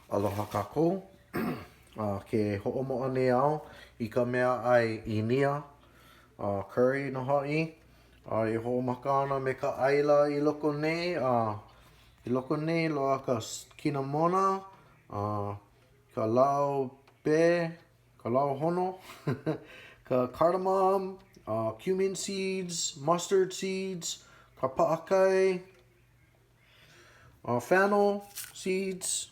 Aloha kākou. Ke hoʻomoʻa nei au i ka mea ʻai ʻĪnia, curry nō hoʻi. A e hoʻomaka ana me ka ʻaila i loko nei, a i loko nei loaʻa ka kinamona, ka lāʻau pē, ka lāʻau hono, ka cardamom, cumin seeds, mustard seeds, ka paʻakai, Fennel seeds.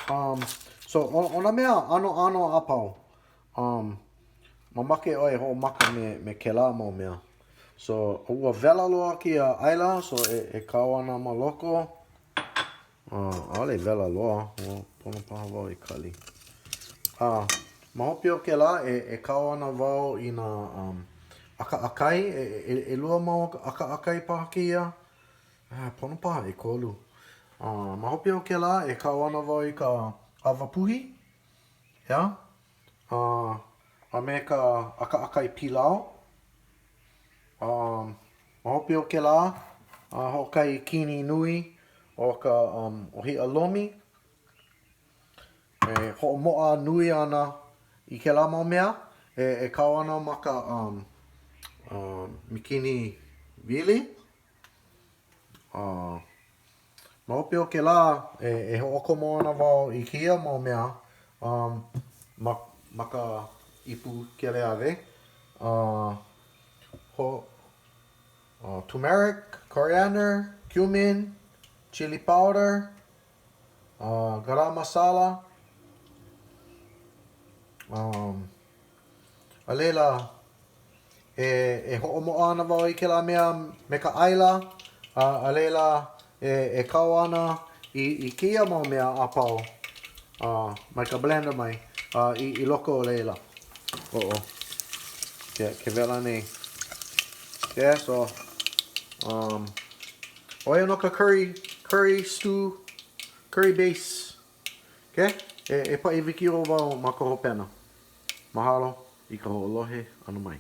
Um, so, o, o nā mea ʻanoʻano a pau, um, mamake ʻoe e hoʻomaka me, me kēlā mau mea. So, ua wela loa kēia ʻaila, so e, e kau ana ma loko. Uh, ʻaʻole wela loa, ua pono paha wau e kali. Uh, ma hope o kēlā, e, e kau ana wau i nā um, ʻakaʻakai, e, e, ʻelua mau ʻakaʻakai paha kēia. Ah, pono paha ʻekolu. Uh, ma hope o kēlā, e kau ana wau i ka ʻawa puhi, ʻeā? Uh, a me ka ʻakaʻakai pilau. Um, ma hope o kēlā, uh, hoʻokahi kini nui o ka um, ʻōhiʻa lomi. E hoʻomoʻa nui ana i kēlā mau mea, e, e kau ana ma ka um, uh, mikini wili. Uh, ma hope o kēlā, e, e hoʻokomo ana wau i kēia mau mea um, ma, ma ka ipu keleawe. Uh, ho, uh, turmeric, coriander, cumin, chili powder, uh, garam masala, um, a laila, e, e hoʻomoʻa ana wau i kēlā mea me ka ʻaila, a, a laila, e, e kau ana i, i kēia mau mea a pau, uh, mai ka blender mai, uh, i, i loko o laila. Uh-oh. Ke, ke wela nei. Yeah, so, um, ʻo ia nō ka curry, curry stew, curry base. Okay? E, e paʻi wikiō wau ma ka hopena. Mahalo i ka hoʻolohe ʻana mai.